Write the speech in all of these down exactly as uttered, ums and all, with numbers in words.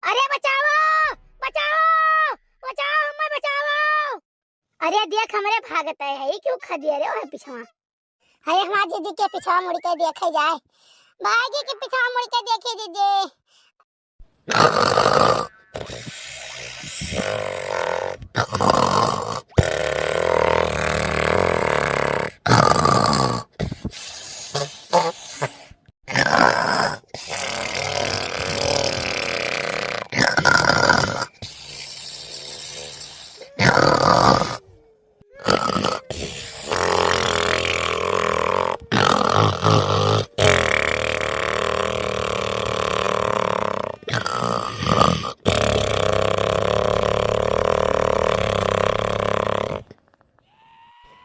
अरे बचाओ, बचाओ, बचाओ, हमें बचाओ। अरे देख, हमरे भागत है, है क्यों खा दिया रे ओहे पिछवा। अरे हमार जीजी के पिछवा मुड़ के देखे जाए, भागी के पिछवा मुड़ के देखिए जीजी।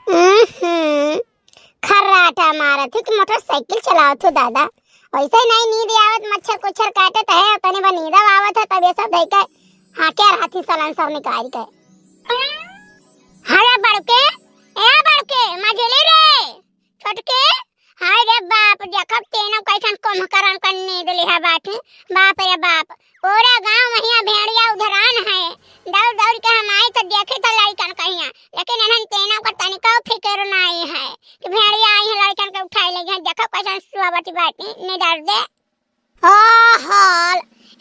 उहुं, खर्राटा मारत हो कि मोटरसाइकिल चलावत हो दादा। वैसे ही नहीं नींद आवत, मच्छर कुच्छर काटत है, तनी बा नींद आवत है, तब ये सब देख के हाँ क्या हाथी सलन सब निकाल के। अरे बड़के, ए बड़के, मझली रे, छोटके, हाय रे बाप, देखब तेनो कैसन कुंभकर्ण का नींद लिहा बाटे। बाप रे बाप, पूरा गांव महिया भेड़िया उधरान है। दौड़ दौड़ के हम आई तो देखे तो लड़कन कहिया, लेकिन इन्हन तेनो का तनिको फिक्र नाई है कि भेड़िया आई है लड़कन के उठाए ले गए। देखो कैसन सोवत बाटे, निडर दे। ओहो,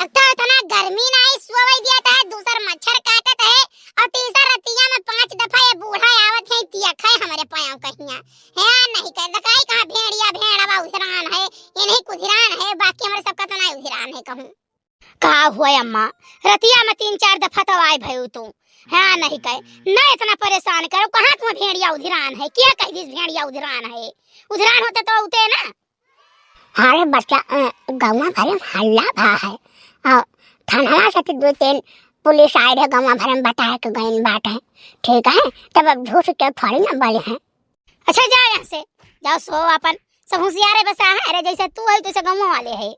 एक तो इतना गर्मी नाई सोवई दिया था, दूसर मच्छर काटत है, और तीसर रतिया में पांच दफा ये बूढ़ा आवत है, तिया खाए हमरे पाँव कहिया। है नहीं कर दकाई कहाँ भेड़िया भेड़वा उधिरान है, ये नहीं कुधिरान है, बाकी हमरे सबका तो नाई उधिरान है कहूँ। का हुआ अम्मा, रतिया में तीन चार दफा तो आए भयू तू, है नहीं कहे, ना इतना परेशान करो, कहाँ तुम्हें भेड़िया उधिरान है, क्या कह दिस भेड़िया उधिरान है, उधिरान होते तो होते ना। अरे बच्चा, अ, गौवा भरे में हल्ला भा है। अ, थानवा से तो दो तीन पुलिस आए रहे, गौवा भरे में बताए के गइन बाटे। ठीक है, तब अब झूठ के थोड़ी ना बोले हैं। अच्छा, जाओ यहाँ से, जाओ सो अपन, सब होशियार है बसा है। अरे जैसे तू है, तैसे गौवा वाले है।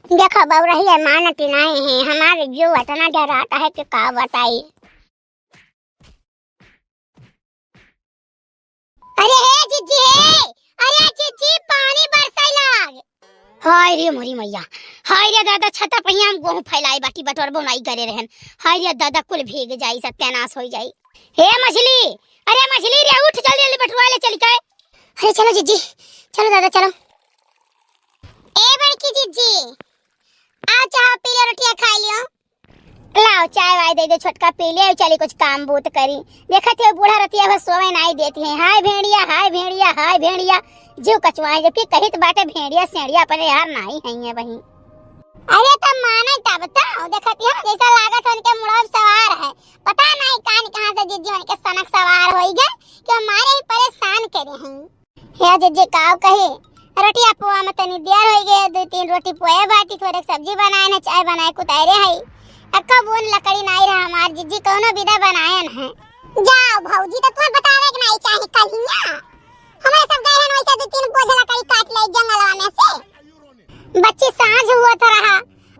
देखो बउरही है, मानती नहीं है, हमारे जीव इतना डराता है कि का बताई। अरे हे जिज्जी हे, अरे जिज्जी, पानी बरसाई लाग। हाय रे मोरी मैया, हाय रे दादा, छता पहिया हम गोहूं फैलाई बाटी, बटोर बोनाई करे रहन। हाय रे दादा, कुल भीग जाई, सत्यानाश होई जाई। हे मछली, अरे मछली रे, उठ जल्दी जल्दी, बटुआ ले चली के। अरे चलो जिज्जी, चलो दादा चलो। ए बड़की जिज्जी, आओ चाह पी लो, रोटियां खाई लियो। लाओ, चाय वाय दे दे, छोटका पी ले, चली कुछ काम बूत करी। देखत हो, बूढ़ा रतिया भर सोवे नाई देती है। हाय भेड़िया, हाय भेड़िया, हाय भेड़िया, जीव कचुआए, जबकि कहित बाटे भेड़िया सेड़िया अपने यार नाई है ये बही। अरे तब माने तब तो, देखत हो, जैसा लागत हो उनके मुड़वा सवार है। पता नहीं कान कहाँ से जिज्जी उनके सनक सवार होई गए, कि हमारे ही परेशान करे हैं। हे जिज्जी काव कही, रोटिया पोआ में तनी देर होई गए, दो तीन रोटी पोए बाटी, थोड़े सब्जी बनाए न, चाय बनाए कुतारे है। अक्का बून लकड़ी नाई रहा हमार जिज्जी, कौनो विदा बनायन है। जाओ भौजी, तो तुम्हें बतावे के नाई चाही कलिया। हमारे सब गए हैं वैसे दो तीन बोझ लकड़ी काट ले जंगलवा में से। बच्ची सांझ हुआ था रहा,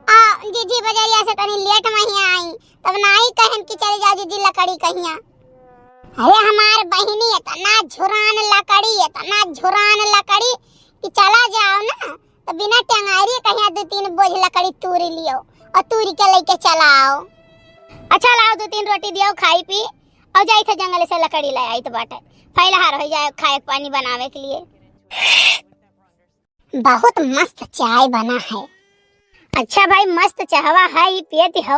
आ जिज्जी बजरिया से तनी लेट में ही आई, तब नाई कहन कि चले जाओ जिज्जी लकड़ी कहिया। अरे हमार बहिनी इतना झुरान लकड़ी, इतना झुरान लकड़ी कि चला जाओ ना तो बिना टेंगारी कहिया दो तीन बोझ लकड़ी तूरी लियो और तूरी के लेके चलाओ। अच्छा लाओ दो तीन रोटी दियो खाई पी और जाई थे जंगल से लकड़ी ले आई तो बाटे फैलहार हो जाए खाए पानी बनावे के लिए। बहुत मस्त चाय बना है। अच्छा भाई, मस्त चाहवा है, ई पियत हो,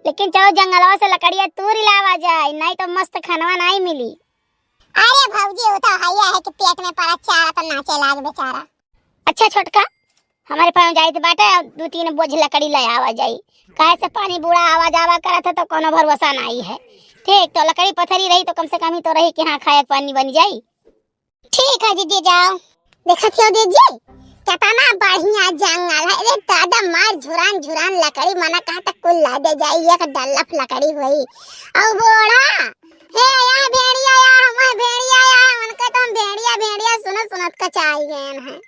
लेकिन चलो जंगलवा से लकड़िया तूर लावा जाए, नहीं तो मस्त खानवा नहीं मिली। अरे भौजी, वो तो हइया है कि पेट में पड़ा चारा तो नाचे लाग बेचारा। अच्छा छोटका, हमारे पास जाइत बाटे, दो तीन बोझ लकड़ी ले आवा जाई, काहे से पानी बूढ़ा आवा जावा करत है तो कोनो भरोसा नहीं है। ठीक, तो लकड़ी पथरी रही तो कम से कम ही तो रही कि हाँ खाए पानी बन जाई। ठीक है जिज्जी, जाओ। देखत हो जिज्जी, कितना बढ़िया जंगल है। अरे दादा, मार झुरान झुरान लकड़ी, मना कहा तक कुल ला दे जाई, एक डल्लफ लकड़ी हुई। और बोड़ा, हे या भेड़िया या, हम भेड़िया या, उनके तो हम भेड़िया भेड़िया सुनत सुनत कचाई गए हैं।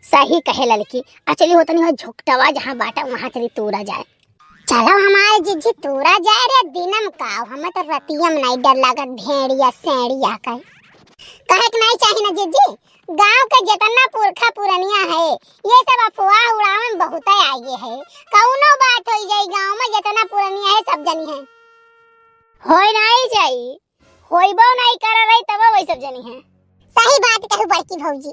सही कहे ललकी, आ चली हो तनी हो झुकटवा जहाँ बाटा वहाँ चली तूरा जाए। चलो हमारे जिज्जी तूरा जाए रे दिनम का, हमें तो रतियम नहीं डर लागत भेड़िया सेड़िया का। कहे के नहीं चाही ना जिज्जी, गांव के जितना पुरखा पुरनिया है, ये सब अफवाह उड़ावे में बहुत आगे है। कौनो बात हो जाए गांव जनी है। होई नाई जाई, होइबो नाई कर रही तब वही सब जनी है। सही बात कहू बड़की भौजी,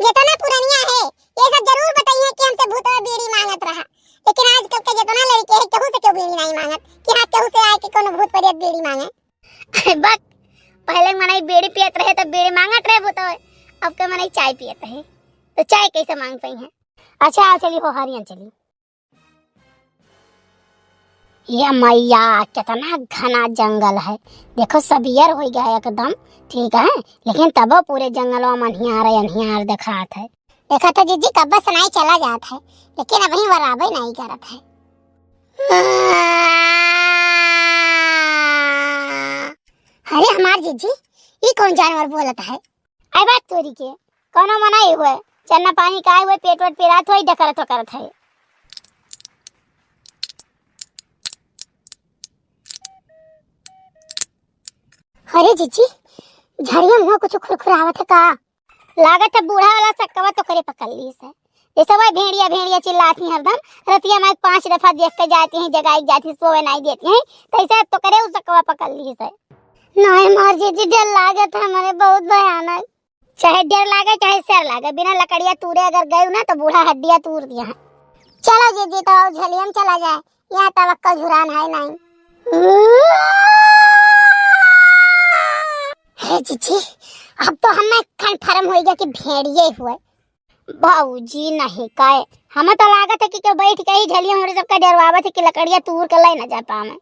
जितना पुरनिया है ये सब जरूर बताइए कि हमसे भूतवा बीड़ी मांगत रहा, लेकिन आजकल के जितना लड़के हैं केहू से केहू बीड़ी नाई मांगत कि हाँ केहू से आए के कोनो भूत प्रेत बीड़ी मांगे। बक, पहले मनई बीड़ी पियत रहे तब बीड़ी मांगत रहे भूतवा, अब के मनई चाय पियत रहे तो चाय कैसे मांग पाई है? अच्छा आओ चली हो हरियन चली। ये मैया, कितना घना जंगल है। देखो, सबियर हो गया एकदम, ठीक है, लेकिन तबो पूरे जंगलवा में अन्हियार, अन्हियार देखात है। देखा तो जीजी, कब्बे से नाई चला जात है, लेकिन अबहीं बराबर नाई करत है। अरे हमार जीजी, ई कौन जानवर बोलत है? आई बात तोरी के, कौनो मना ही हुए, चन्ना पानी का हुए, पेट वेट पिरात हुए, डकरत वकरत है। अरे जीजी, झड़िया मुँह कुछ खुरखुरावत है का? लागत है बूढ़ा वाला सक्कवा तो करे पकड़ ली से। जैसे वह भेड़िया, भेड़िया चिल्लाती हैं हरदम, रतिया में पांच दफा देख के जाती हैं, जगाई जाती हैं, सोवे नहीं देती हैं, तैसे तो करे उस सक्कवा पकड़ ली से। नहीं मार जीजी, डर लागत है हमारे बहुत भयानक। चाहे डर लागे, चाहे सर लागे, बिना लकड़िया तूरे अगर गए ना तो बूढ़ा हड्डिया तूर दिया है। चलो जीजी, तो आओ झलियम चला जाए, यहाँ तवक्कल झुरान है नहीं। हे जीजी, अब तो हमें कन्फर्म हो गया कि भेड़िए हुए। बाबूजी नहीं काहे, हमें तो लागत है कि केहू बैठ के ही झलिया हमरे सबका डरवावत है कि लकड़िया तूर के ले ना जा पावे।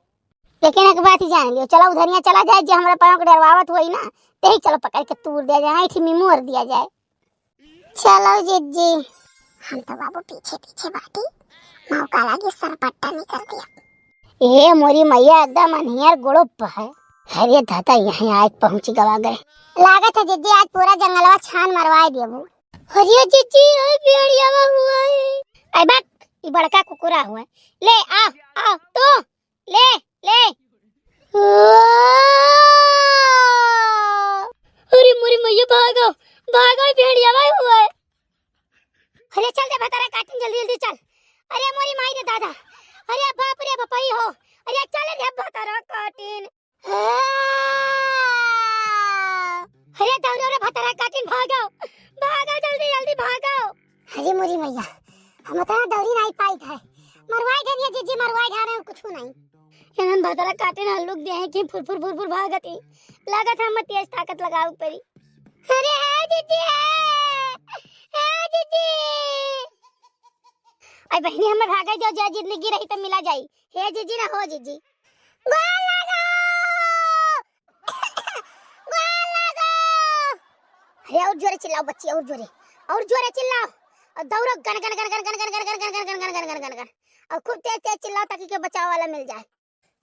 लेकिन एक बात ही जान लियो, चलो उधरिया चला जाए, जे हमरा पाँव के डरवावत होई ना, तेही चलो पकड़ के तूर दिया जाए, ऐठी में मोर दिया जाए। चलो जीजी, हम तो बाबू पीछे पीछे बाटी, मौका लागे सरपट्टा निकर दिया। ए मोरी मैया, एकदम अन्हियर गुड़ुप है। अरे दादा, यहाँ आज पहुँच गवा गए। लागत है जीजी, आज पूरा जंगलवा छान मरवाए देबू। अरे जीजी, आज भेड़ियावा हुआ है। आई बात, ई बड़का कुकुरा हुआ है। ले, आ, आ, तो। ले, ले। अरे मोरी मैया, भागो, भागो, भेड़िया भाई हुआ है। अरे चल रे भतारा काटिन, जल्दी, जल्दी चल। अरे मोरी माई रे दादा, अरे बाप रे बपई हो, अरे चल रे भतारा काटिन। अरे दौड़ो रे भतारा काटिन, भागो, भागो, जल्दी, जल्दी भागो। अरे मोरी मैया, हम उतना दौड़ी नहीं पाई था। मरवाए घनिया जीजी, मरवाए घाने कुछ नहीं। इन्हन भतारा काटिन हल्लुक दे हैं कि फुरफुर फुरफुर भागत ही। लागत है हम तेज ताकत लगावे पड़ी। अरे हे जीजी, हे, हे जीजी। आई बहिनी, हमें भागे जो, जा जिंदगी रही तो मिला जाई। हे जीजी ना हो जीजी। गोल लागो। गोल लागो। अरे और जोरे चिल्लाओ बच्ची, और जोरे, और जोरे चिल्लाओ। और दौड़ो गन गन गन गन। और खूब तेज तेज चिल्लाओ ताकि कोई बचाव वाला मिल जाए।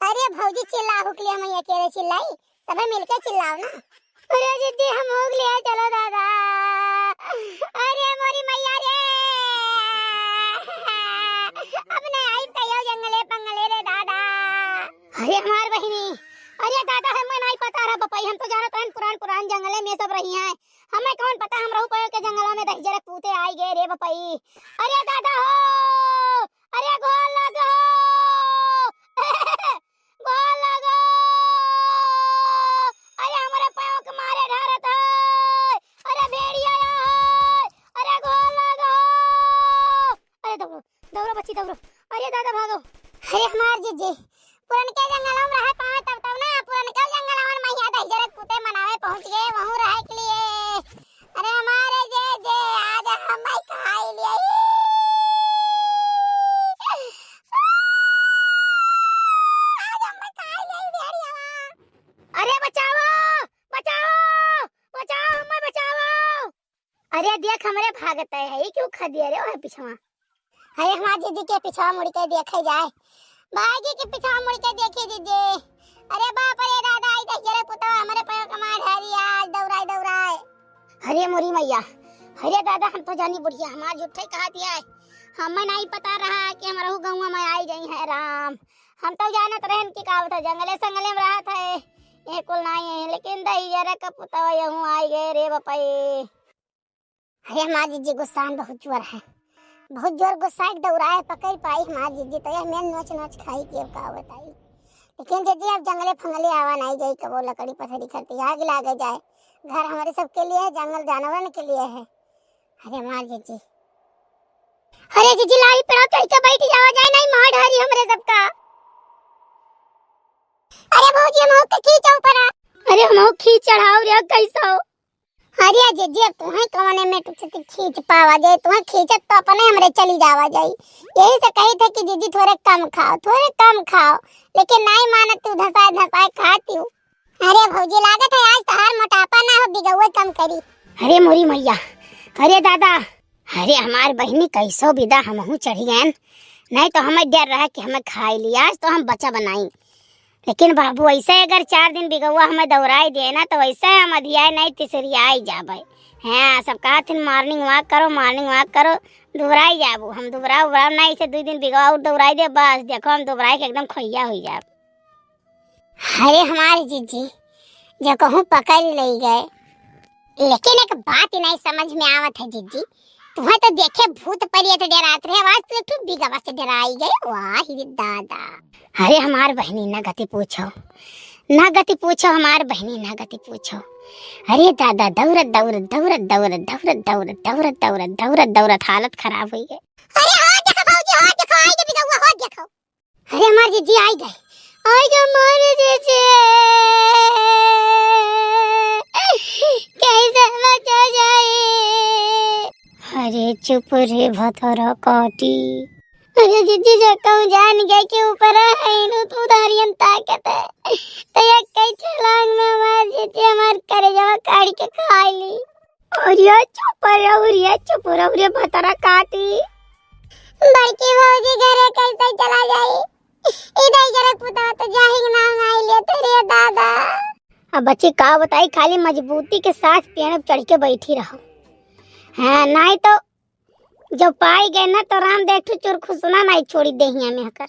अरे भौजी चिल्ला हुकलिया मैया के रे चिल्लाई, सभे मिलके चिल्लाओ ना। अरे दीदी हम हुकलिया चलो दादा। अरे मोरी मैया रे। अब नहीं आई तैयो जंगले पंगले रे दादा। अरे हमार बहिनी, अरे दादा हमें नहीं पता रहा बपई, हम तो जानत रहन पुरान पुरान जंगले में सब रही हैं। हमें कौन पता हम रहू पयो के जंगला में दहिजरक पूते आई गए रे बपई। अरे दादा हो, अरे गोल लागो। गोल लागो। अरे हमरे पाँव के मारे ढारत है। अरे भेड़िया है। अरे गोल लागो। अरे दौड़ो, दौड़ो बच्ची दौड़ो। अरे दादा भागो। अरे हमार जीजी, पुरनके जंगलवा में रहे पावे तब तब ना, पुरनके जंगलवा में मैया दहिजरक पूते मनावे पहुँच गए, वहूँ रहे के लिए। अरे हमारे जे जे आज हम भाई खाई लिए। आज हम भाई खाई लिए भेड़ियावा। अरे बचाओ, बचाओ, बचाओ, हमें बचाओ। अरे देख हमरे भागत है, ई क्यों खा दिया रे ओहे पिछवा। अरे हमार जीजी के पिछवा मुड़ के देखे जाए, भागी के पिछवा मुड़ के देखी जीजी। अरे बाप रे दादा, आई देख जरे पुतवा हमरे पैर कमा ढारी आज दौड़ाए दौड़ाए। अरे मोरी मैया, अरे दादा हम तो जानी बुढ़िया हमार झूठे कहा दिया है, हमें नहीं पता रहा कि हमरहू गौवा में आई गई है राम। हम तो जानत रहन कि का होता जंगले संगले में रहत है, ये कुल नहीं है, लेकिन दहिजरा का पुतवा यहूँ आई गए रे बपई। अरे हमार जीजी गुस्सान बहुत जोर है, बहुत जोर गुस्सा के दौड़ाए पकड़ पाई हमार जीजी तो यह मेन नोच नोच खाई के का बताई। लेकिन जिज्जी, अब जंगले फंगले आवा नाहीं जाई, कबो लकड़ी पथरी खरती आग लागे जाए। घर हमरे सबके लिए है, जंगल जानवरन के लिए है। अरे हमार जिज्जी, अरे जिज्जी, लाई पेड़वा चढ़ के बैठ जावा जाए, नाहीं मार डारी हमरे सबका। अरे भौजी, हमहू के खींचा ऊपर आ। अरे हमहू खींच चढ़ाओ रे, कैसा हो? अरे जिज्जी, अब तुहें कवने में टुकसती खींच पावा जाए, तुहें खींचत तो अपने हमरे चली जावा जाई। यही से कही थे कि जिज्जी थोरे कम खाओ, थोरे कम खाओ, लेकिन नाहीं मानत तू, धसाए धसाए खाती हूँ। अरे भौजी, लागत है आज तहार मोटापा ना हो, बिगौवे कम करी। अरे मोरी मैया, अरे दादा, अरे हमार बहिनी कैसो बिदा हमहू चढ़ी गयन, नाहीं तो हमें डर रहा कि हमें खाई ली, आज तो हम बचा बनाई। लेकिन बाबू, ऐसे अगर चार दिन बिगौवा हमें दौड़ाई दिए ना, तो वैसे हम अधियाए नाहीं, तिसरियाई जाबे। हाँ, सब कहत हिन morning walk करो, morning walk करो, दुबराई जाबू। हम दुबरा उबरा नाहीं, ऐसे दुई दिन बिगौवा और दौड़ाई दे, बस देखो हम दुबराई के एकदम खोइया हुई जाब। अरे हमार जिज्जी, जो कहूँ पकड़ ले गए, लेकिन एक बात ही नाहीं समझ में आवत है जिज्जी, तुहें तो देखे भूत परियत डरात रहे, आज तू एक ठो बिगवा से डराई गए। वाह रे दादा। अरे हमार बहिनी, ना गति पूछो, ना गति पूछो हमार बहिनी, ना गति पूछो। अरे दादा, दौड़त दौड़त दौड़त दौड़त दौड़त दौड़त दौड़त दौड़त दौड़त दौड़त हालत खराब हुई गए। अरे हो देखो भौजी, हो देखो, आई गए बिगौवा, हो देखो। अरे हमार जिज्जी आई गए, आई गए हमार जिज्जी, कैसे बचा जाए? अरे चुप रे भतरा काटी। अरे जिज्जी, जो कहूँ जान गए कि ऊपर है नु तू धारियन ताकत है, तो ये कई छलांग में हमार जिज्जी हमार करेजवा काढ़ के खा ली। अरे चुप रहो रे, चुप रहो रे भतरा काटी। बड़की भौजी घरे कैसे चला जाई? इधर जरा पुता तो जाही के नाम नाहीं लेते रे दादा। अब बच्ची का बताई, खाली मजबूती के साथ पेड़ पे चढ़ के बैठी रहो। हाँ, नाहीं तो जब पाई गए ना तो राम देख ठो चुरखुसना नाहीं छोड़ी देहिया में हकर।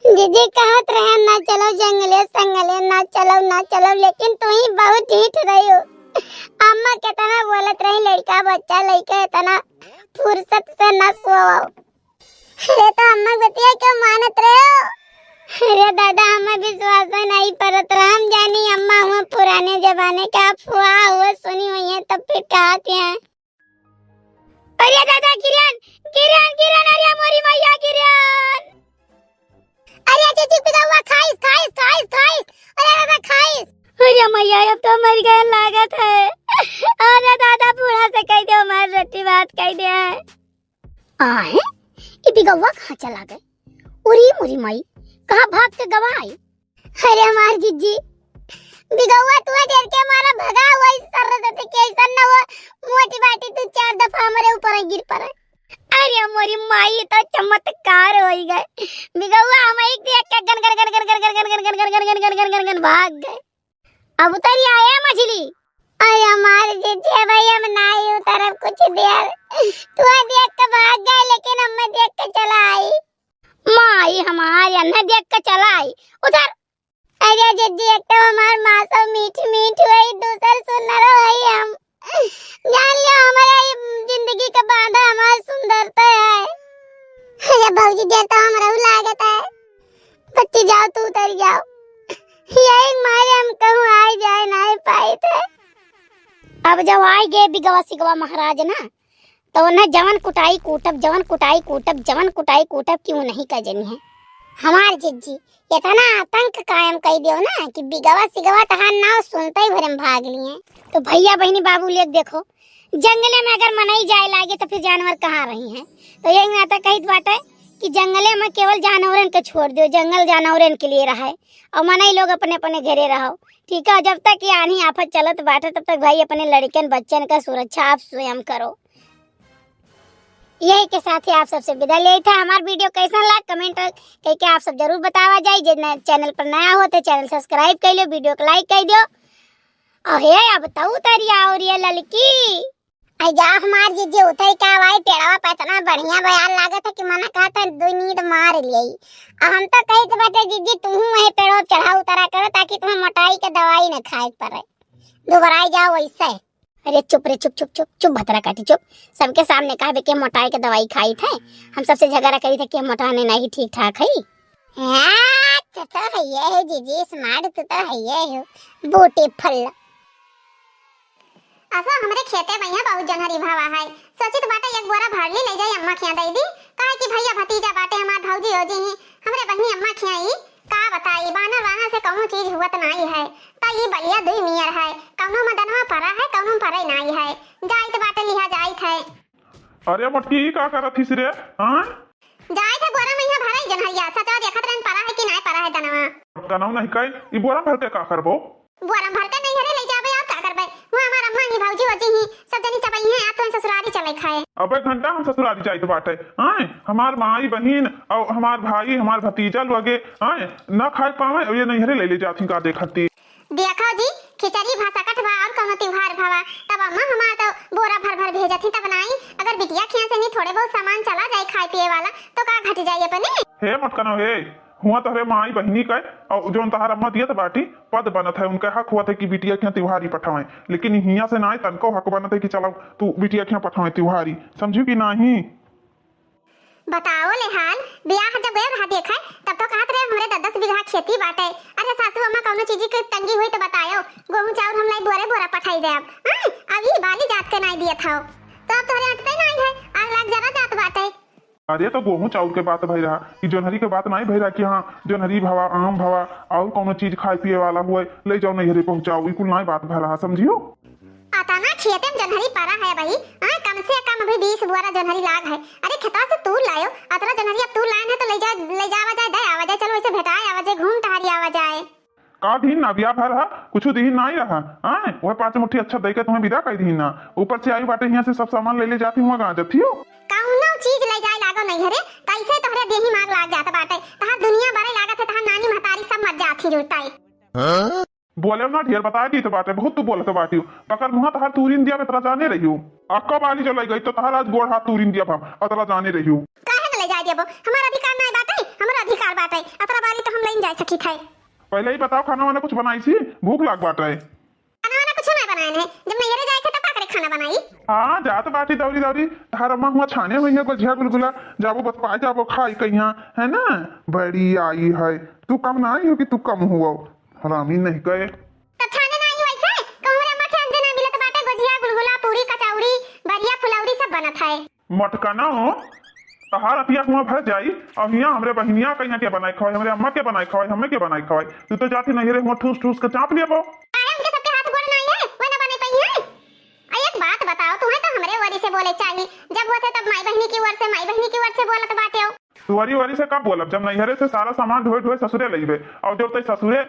जिज्जी कहत रहे ना चलो जंगले संगले, ना चलो, ना चलो, लेकिन तू ही बहुत ढीठ रही हो। अम्मा कितना बोलत रही, लड़का बच्चा लइके इतना फुर्सत से ना सोओ। अरे तो अम्मा बतिया क्यों मानत रहे हो? अरे दादा, हमें विश्वास नाहीं परत रहा, हम जानी अम्मा हुआ पुराने जमाने का अफवाह हुआ सुनी हुई है, तब फिर कहत हैं। अरे दादा, किरण, किरण, किरण, अरे मोरी मैया, किरण। अरे जिज्जी, बिगौवा खाइस, खाइस, खाइस, खाइस। अरे दादा, खाइस। अरे मैया, अब तो मर गए लागत है। अरे दादा, बूढ़ा से कह दे, हमार रोटी भात कह दे। आहे, ई बिगौवा कहाँ चला गए? उरी मुरी माई, कहाँ भाग के गवा आई? अरे हमार जिज्जी, बिगौवा तू डर के मारा भगा हुआ इस सरस्वती के, ऐसा न हो मोटी बाटी तू चार दफा हमारे ऊपर गिर पड़े। अरे मोरी माई, तो चमत्कार होई गए। बिगौवा हम एक देख के गन गन गन गन गन गन गन गन गन गन गन गन गन गन गन गन गन भाग गए। अब उतरी आया मछली। अरे हमार जिज्जी, भाई हम नाहीं उतरब कुछ देर। तू देख के भाग गए, लेकिन हमें देख के चला आई। माई हमार, अन्हे देख के चला आई। उधर। अरे जिज्जी, एक तो हमार मासो मीठ मीठ हुई, दूसर सुनर हुई हम। जान लियो, हमारा ये जिंदगी का बांधा हमार सुंदरता है। अरे भौजी, डर तो हमरहू लागत है। बच्ची जाओ, तू उतर जाओ। यही मारे हम कहूँ आ जाए, नाहीं पाए थे। अब जब आइ गए बिगवा सिगवा महाराज ना, तो उन्हें जवन कुटाई कूटब, जवन कुटाई कूटब, जवन कुटाई कूटब कि उन्हीं का जनी है। हमार जिज्जी, इतना आतंक कायम कइ दियो ना कि बिगवा सिगवा तहार नाव सुनते ही भरे में भाग लिए। तो भैया बहिनी बाबू लोग देखो, जंगले में अगर मनई जाए लागे तो फिर जानवर कहाँ रही हैं? तो यही नाता कहित बाटे कि जंगले में केवल जानवरन के छोड़ दियो, जंगल जानवरन के लिए रहे और मनई लोग अपने अपने घरे रहो, ठीक है। जब तक ये आन्ही आफत चलत बाटे तब तक भाई अपने लड़कन बच्चन का सुरक्षा आप स्वयं करो। यही के साथ ही आप सबसे विदा लेइत है। हमार video कैसन लाग comment करके आप सब जरूर बतावा जाई। जे न-, channel पर नया हो तो channel subscribe कर लो, video को like कर दियो। अहे अब तो उतरिया और ये ललकी। आई जा हमार जिज्जी उतर का भाई, पेड़वा पे इतना बढ़िया बयार लागत है कि मना कहत है दो नींद मार लियई। आ हम तो कहित बाटे जिज्जी तुहूँ वही पेड़वा पे चढ़ा उतरा करो ताकि तुम्हें मोटाई के दवाई न खाए के पड़े, दुबराई जाओ वैसे। अरे चुप रे, चुप, चुप, चुप, चुप, भतरा काटी, चुप। सबके सामने कहबे कि मोटाई के दवाई खाइत है। हम सबसे झगड़ा करी थे कि हम मोटाने नहीं ठीक ठाक है। हाँ, तो हइये है जीजी, smart तू तो हइये हो, beautiful। असो हमरे खेते में यहाँ बहुत जोन्हरी भावा है, सोचित बाटे एक बोरा भर ली ले जाई अम्मा खिया दे दी, काहे कि भैया भतीजा बाटे हमार भौजी हो जी ही, हमरे बहिनी अम्मा खिया ही, का बताई बानर वानर से कौनो चीज हुवत नाई है, तो ई बलिया दुई नियर है, कौनो में दनवा परा है, कौनो में परे नाई है, जाइत बाटे लिहा जाइत है। अरे मोटकी, ई का करत हिस रे? हाँ? जाए थे बोरा में यहाँ भराई जनहरिया, सचवा देखत रहन परा है कि नाय परा है दनवा। दनवा नहीं काई, ई बोरा भर के का करबो? बोरा भर के नहीं हरे ले जाबे और का करबे? वो हमार अम्मा ही, भौजी वजी ही, सब जनी चपई है, आप तो ससुरारी चले खाए। अबे घंटा हम ससुरारी जाइत बाटे, आए? हमार माई बहिन और हमार भाई, हमार भतीजा लोगे, आए? ना खाए पावे और ये नहीं हरे ले ले जात ही का देखती। देखो जी, खिचड़ी भा सकत बा और कौनो त्योहार भावा, तब अम्मा हमार तो बोरा भर भर भेजत ही तब नाई। अगर बिटिया खिया से नहीं थोड़े बहुत सामान चला जाए खाए पिए वाला, तो का घट जाए अपने? हे मटकनो हे, हुआ तोहरे माई बहिनी के और जौन तहार अम्मा दियत बाटी, पद बनत है, उनका हक हुआ था कि बिटिया खिया त्योहारी पठावें, लेकिन हिया से नाई तनको हक बनत है कि चलो तू बिटिया खिया पठावें त्योहारी, समझू कि नाही? बताओ ले हाल, बियाह जब गए रहा देखे, तब तो कहत रहे हमरे दस दस बीघा खेती बाटे। अरे सासू अम्मा कौनो चीज के तंगी हुई तो बतायो, गोहूं चाउर हम लाई बोरे बोरा पठाई देब। आय, अब ई बाली जात के नाई दियत हौ, तो अब तोहरे अटते नाई है, आग लाग जरा जात बाटे। अरे तो गोहूं चाउर के बात भई रहा, ई जोन्हरी के बात नाई भई रहा कि हाँ जोन्हरी भवा, आम भवा, और कौनो चीज खाए पिए वाला हुए, ले जाओ नैहरे पहुँचाओ, ई कुल नाई बात भई रहा, समझियो। अतना खेते में जोन्हरी परा है भाई, आय, कम से कम अभी बीस बोरा जोन्हरी लाग है। अरे खेतवा से तूर लायो, अतरा जोन्हरी अब तूर लायन है तो ले जा, ले जावा जाए, दे आवा जाए, चलो वैसे भेटाए आवा जाए, घूम टहरी आवा जाए। का दीन ना बिया भर हा, कुछ दीन नाई रहा, आय, वह पाँच मुट्ठी अच्छा दे के तुम्हें विदा कर दीन ना, ऊपर से आई बाटे यहाँ से सब सामान ले ले जाती हुआ गाँव जथियो। कौनो चीज ले जाए लागो नहीं हरे, कैसे तोहरे देही माग लाग जात बाटे, तहार दुनिया बरे लागत है, तहार नानी महतारी सब मर जात ही जुड़ताई। हाँ? बोले ना, ढेर बताए दी तो बाटे, बहुत तू बोलत बाटी। पकड़ मुँह तहार तूरिन दिया, मैं तोरा जाने रही हूँ। अक्का बाली जो लग गई तो तहार आज गोड़ हाथ तूरिन दिया हम, और तोरा जाने रही हूँ। काहे न ले जाए देबो? हमारा अधिकार नहीं बाटे, हमारा अधिकार बाटे। अतरा बाली तो हम लेन जाए सकी थे। पहले ही बताओ, खाना वाना कुछ बनाई सी, भूख लाग बाटे। खाना वाना कुछ नहीं बनाए है, जब नैहरे जाए थे तब का करे खाना बनाई? हाँ, जात बाटी दौरी दौरी, तहार अम्मा हुआ छाने हुई है, गोझिया गुलगुला, जाबो बस पाए जाबो खाई कहिया, है ना? बड़ी आई है, तू कम ना आई हो कि तू कम हुआ। हरामी नहीं कहे। तब छाने ना आई वैसे? कहूँ रे अम्मा के अंजना मिलत बाटे, गोझिया, गुलगुला, पूरी, कचौड़ी, बरिया, फुलौरी सब बनत है। मटकना हो, तहार अतिया हुआ भर जाई, और हियाँ हमरे बहिनिया कहिया के बनाए खवाई, हमरे अम्मा के बनाए खवाई, हमें के बनाए खवाई। तू तो जाती नहीं रे, हुआ ठूस ठूस के चाप लेबो। काहे उनके सबके हाथ गोड़ नहीं है, वो ना बने पाई है? आ, एक बात बताओ, तुम्हें तो हमरे ओरी से बोले चाहिए, जब होते तब माई बहिनी की ओर से, माई बहिनी की ओर से बोलत बाटे हो। तुअरी वरी से कब बोलब, जब नैहरे से सारा सामान ढोए ढोए ससुरे लइबे, और जब तै ससुरे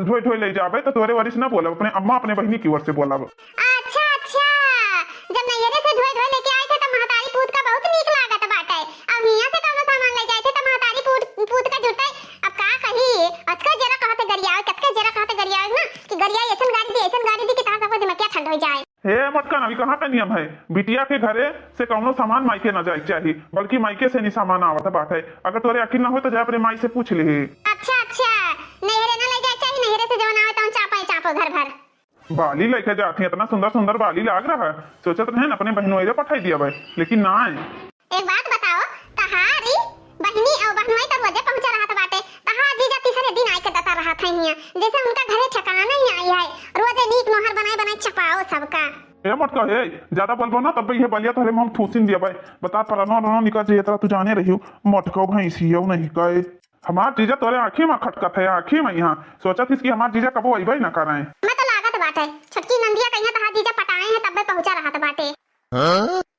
ढोए ढोए ले जाबे तो तोरे वरी से ना बोलब, अपने अम्मा अपने बहिनी की ओर से बोलब। अच्छा अच्छा, जब नैहरे से ढोए ढोए लेके आए थे तब महतारी पूत का बहुत नीक लागत बाटे, अब हियां से कौनो सामान ले जाए थे तब महतारी पूत, पूत का जुटे। अब का कही, अतका जरा कहते गरियावे, कतके जरा कहते गरियावे ना कि गरिया ऐसन गारी दी, ऐसन गारी दी कि तहार सबका दिमागिया ठंड हो जाए। हे मटकन, अभी कहाँ का नियम है? बिटिया के घरे से कौनो सामान मायके ना जाए के चाही, बल्कि मायके से नहीं सामान आवत बाटे। अगर तोरे यकीन ना हो तो जा अपने माई से पूछ ले। अच्छा अच्छा, नैहरे ना ले जाए चाही, नैहरे से जवन आवे तवन चापे चापो घर भर। बाली लेके जाती, इतना सुंदर सुंदर बाली लाग रहा है, सोचत रहे अपने बहनों रे पठाई दिया भाई, लेकिन ना आए। एक बात बताओ, तहारी बहिनी और बहनोई तो रोजे पहुंचा रहत बाटे, तहार जीजा तीसरे दिन आए के दता रहत है हियां, जैसे उनका घरे ठिकाना नहीं आई है, रोजे नीक नोहर बनाए बनाए चपाओ सबका। ए मटका, हे, ज्यादा बोलबो ना तब ये बलिया तोहरे मुंह में ठूसिन दिया भाई, बता परनो रनो निकल जाइए, तरा तू जाने रही हो, मटको भैंसियो नहीं कहे, हमार जीजा तोरे आँखी में खटकत है, आँखी में यहाँ सोचत हिस कि हमार जीजा कबो अइबे ना करे। मैं तो लागत बाटे, छोटकी नंदिया कहिया तहार जीजा पटाए हैं तब्बे पहुंचा रहत बाटे।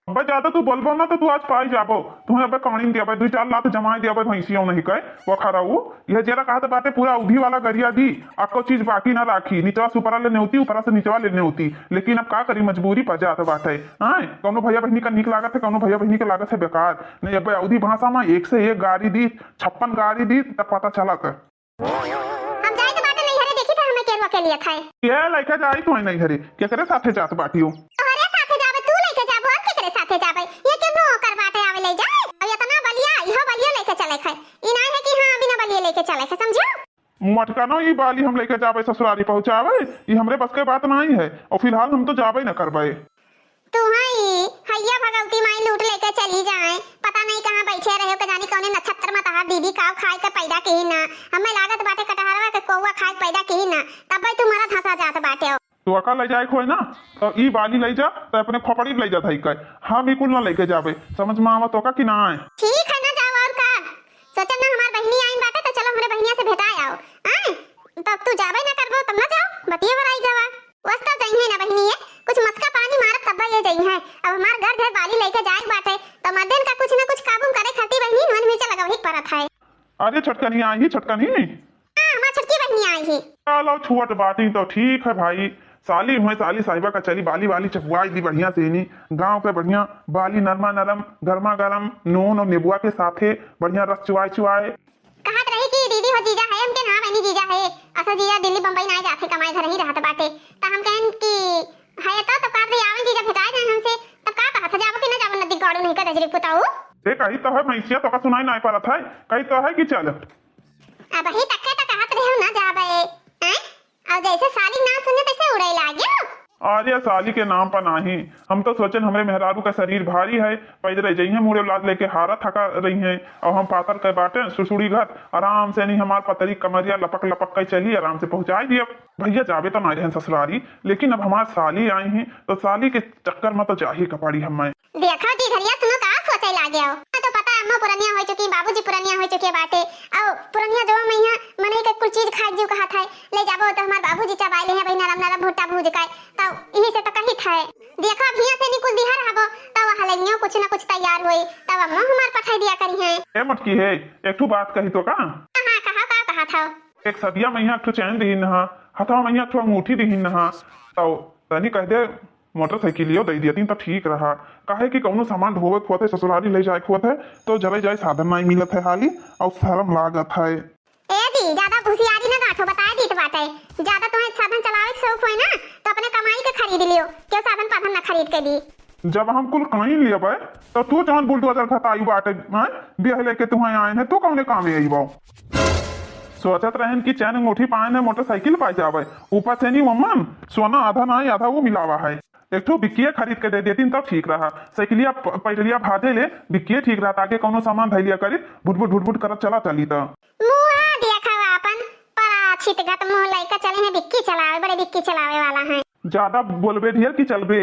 अबे ज्यादा तू बोलबो ना तो तू आज पाई जाबो। तुम्हें अबे कानिन दिया भाई, दुई चार लात जमाए दिया भाई, भैंसियों नहीं कहे, वो खराऊ। यह जेरा कहत बाटे पूरा उधी वाला गरिया दी, अक्को चीज बाकी ना राखी। निचवा से ऊपरा ले नेवती, ऊपरा से निचवा ले नेवती। लेकिन अब का करी, मजबूरी पर जात बाटे। हाँ, कौनो भैया बहनी का नीक लागत है, कौनो भैया बहनी के लागत है बेकार। नहीं, अबे अवधी भाषा में एक से एक गारी दी, छप्पन गारी दी, तब पता चलत। हम जाइत बाटे नैहरे, देखी था हमें केरवा के लिए खाए। के लइके जाई तू नैहरे? केकरे साथे जात बाटियो? तोहरे साथे जाबे, तू लइके जाबो, और केकरे साथे जाबे? ये के नो कर बाटे आवे ले जाए। अब इतना बलिया, इहो बलिया लेके चले खाए। ई ना है कि हाँ, बिना बलिया लेके चले खाए, समझो? मटकनो ई बाली हम लेके जाबे ससुरारी पहुँचावे, ई हमरे बस के बात नहीं है। और फिलहाल हम तो जाबे न करबे। तू हई, हैया भगवती माई लूट लेके चली जाए। पता नहीं कहाँ बैठे रहे हो, के जानी कौने नक्षत्र में तहार दीदी काव खाए के पैदा की ना। हमें लागत बाटे बउआ खाए पैदा की ना, तब भाई तुम्हारा धंसा जात बाटे। तो अका ले जाए के होए ना, तो ई बाली ले जा, तो अपने खोपड़ी ले जा धई के। हम ई कुल ना लेके जाबे, समझ में आवत होका कि ना आए? ठीक है ना, जाओ और का। सोचन ना हमार बहिनी आइन बाटे, तो चलो हमरे बहिनिया से भेटाए आओ। आए? तो तू जाबे ना करबो, तब ना जाओ, बतिये भराई गवा। वस्ता जइहे ना बहिनी, ये कुछ मस्का पानी मारत तब ये जइहे। अब हमार घर घर बाली लेके जाए के बाटे, तो मर्दन का कुछ ना कुछ काबू करे खातिर बहिनी नून मिर्चा लगावे के परत है। अरे छोटकनी आई ही, छोटकनी। हाँ, हमार छोटकी बहिनी आई ही। चलो छुअट बाटी तो ठीक है भाई, साली हुए साली साहिबा का चली बाली बाली चपुआई दी बढ़िया से नी, गाँव के बढ़िया बाली नरमा नरम गरमा गरम नून और नेबुआ के साथे बढ़िया रस चुआए चुआए। कहत रही कि दीदी हो जीजा है, हमके ना बनी जीजा है, असो जीजा दिल्ली बम्बई ना जाते, कमाए घर ही रहत बाटे। त हम कहन कि है तो, तब का दे आवन जीजा भेटाए जाए हमसे, तब का कहत है, जाबो कि ना जाबो, नदी गाड़ू नहीं का दजरी पुताऊ। ते कही तो है, भैंसिया तो का सुनाई नहीं पड़त है, कही तो है कि चल। अब ही तक के तो कहत रहे हम ना जाबे, हैं? और जैसे साली ना सुने तैसे उड़े लागे। अरे साली के नाम पर नाही, हम तो सोचन हमरे मेहरारू का शरीर भारी है, पैदल जइहे मुड़े लाद लेके हारा थका रही हैं, और हम पातर के बाटे सुसुड़ी घर, आराम से नहीं हमार पतरी कमरिया लपक लपक के चली, आराम से पहुँचाई दिए। भैया जाबे तो ना रहन ससुरारी, लेकिन अब हमार साली आई हैं तो साली के चक्कर में तो जाही के पड़ी हमें। देखो जी घरिया सुनो का सोचे लागे हो। हाँ, तो पता है अम्मा पुरनिया हो चुकी, बाबूजी पुरनिया हो चुके बाटे। और पुरनिया जो मैया मने के कुल चीज खाए जीव कहा था, ले जाबो तो हमार बाबूजी चबाई ले हैं भाई नरम नरम भुट्टा भूज के। तो यही से तो कही था। देखो अब हियां से निकुल दिहा रहबो, तो वहाँ लेनियो कुछ ना कुछ तैयार होई, तब अम्मा हमार पठाई दिया करी हैं। ए मटकी है, एक ठो बात कही तो का? हाँ, कहा का कहा था? एक सदिया मैया एक ठो चैन दिहिन हा, हथवा मैया एक ठो अंगूठी दिहिन हा, तो तनी कह दे मोटरसाइकिलियो दे दियतीन त ठीक रहा, काहे कि कौनो सामान ढोवे के होत है, ससुरारी ले जाए के होत है, तो जरे जाए साधन नाई मिलत है हाली, और शर्म लागत है। ए दी, ज्यादा होशियारी ना गांठो, बताए दीत बाटे। ज्यादा तुम्हें साधन चलावे के शौक होए ना, तो अपने कमाई के खरीद लियो, क्यों साधन पाधन ना खरीद के दी। जब हम कुल कहीं लेबे, तो तू जौन बुलडोजर घताई बाटे, हैं? बियाह लेके तुम्हें आए हैं, तू कौने कामे अइबो? सोचत रहन कि चैन अंगूठी पाए ने मोटरसाइकिल पाए जावे, ऊपर से नहीं मम्मन, सोना आधा ना आधा वो मिलावा है। एक ठो बिक्किए खरीद के दे देतीन तब ठीक रहा। साइकिलिया प-, पैडलिया भाजे ले बिक्किए ठीक रहा, ताकि कौनो सामान धैलिया करी, भुटभुट भुटभुट करत चला चली त। मुआ देखा अपन पराछित गत मुंह लइका चले हैं बिक्की चलावे, बड़े बिक्की चलावे वाला है। ज्यादा बोलबे ढेर कि चलबे?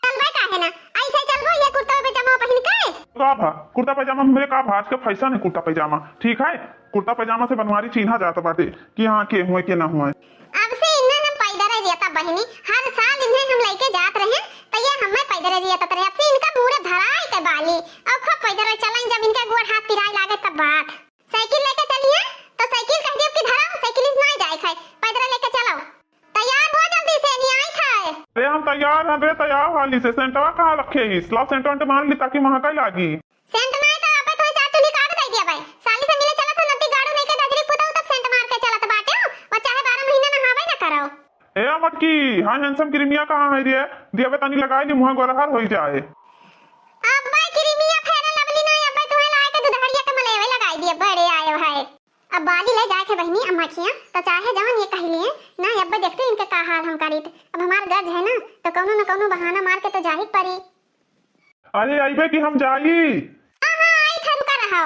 चलबे काहे ना, ऐसे चलबो ये कुर्ता पैजामा पहिन के। का भा, कुर्ता पैजामा हमरे का भा, आज के फैशन है कुर्ता पैजामा, ठीक है? कुर्ता पैजामा से बनवारी चीन्हा जात बाटे कि हाँ के हुए के ना हुए। अब से इन्हें हम पैदल रहता बहिनी, हर साल इन्हें हम लेके जात रहे, तो ये हमें पैदल रहता रहे। अब से इनका मुड़े धराई के बाली, अब खूब पैदल चलें, जब इनके गोड़ हाथ पिराए लागे तब बात। साइकिल लेके चलिए, तो साइकिल कह दियो कि धराओ, साइकिल इस ना जाए खाए, पैदल लेके चलो। तैयार हो जल्दी से, नहीं आई खाए। अरे हम तैयार हैं बे, तैयार हाली से। सेंटवा कहाँ रखे ही? लाओ सेंट वेंट मार ली ताकि महकाई लागी। सेंट ना तो अब तो चार चुनी काट दे दिया भाई। साली से मिले चलत हो, नदी गाड़ू नहीं के दजरी पुताऊ तब सेंट मार के चलत बाटे हो, वो चाहे बारह महीना नहावे ना करो। ए मटकी, हाँ हैंडसम क्रीमिया कहाँ है रे? दिया बे तनी लगाई ली, मुँह गोरहर होई जाए। अब भाई क्रीमिया फेयर लवली ना, अब भाई तुम्हें लाए के दुधहरिया के मलेवे लगाई दिए, बड़े आए भाई। अब बाली ले जाए के बहिनी अम्मा खिया, तो चाहे जवन ये कह लिए ना, अब देखते इनके का हाल हम करीत। अब हमार गर्ज है ना, तो कौनो न कौनो बहाना मार के तो जाही के पड़ी। अरे अइबे कि हम जाई। हाँ, हाँ, आई था, रुका रहो।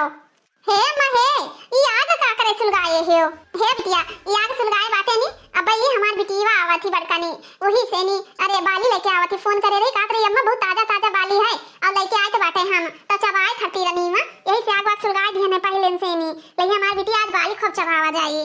हे अम्मा हे, ई आग का करे सुलगाए हो? हे बिटिया, ई आग सुलगाए बाटे नी, अब ये हमार बिटिया आवत ही बड़का नी, वही से नी, अरे बाली लेके आवत ही, फोन करे रही, कहत रही अम्मा बहुत ताजा ताजा बाली है, और लेके आए तो बाटे हम, तो चबाए खातिर रही माँ, यही से आग वाग सुलगाए दिहन है पहले से नी, लेकिन हमार बिटिया आज बाली खूब चबावा जाई।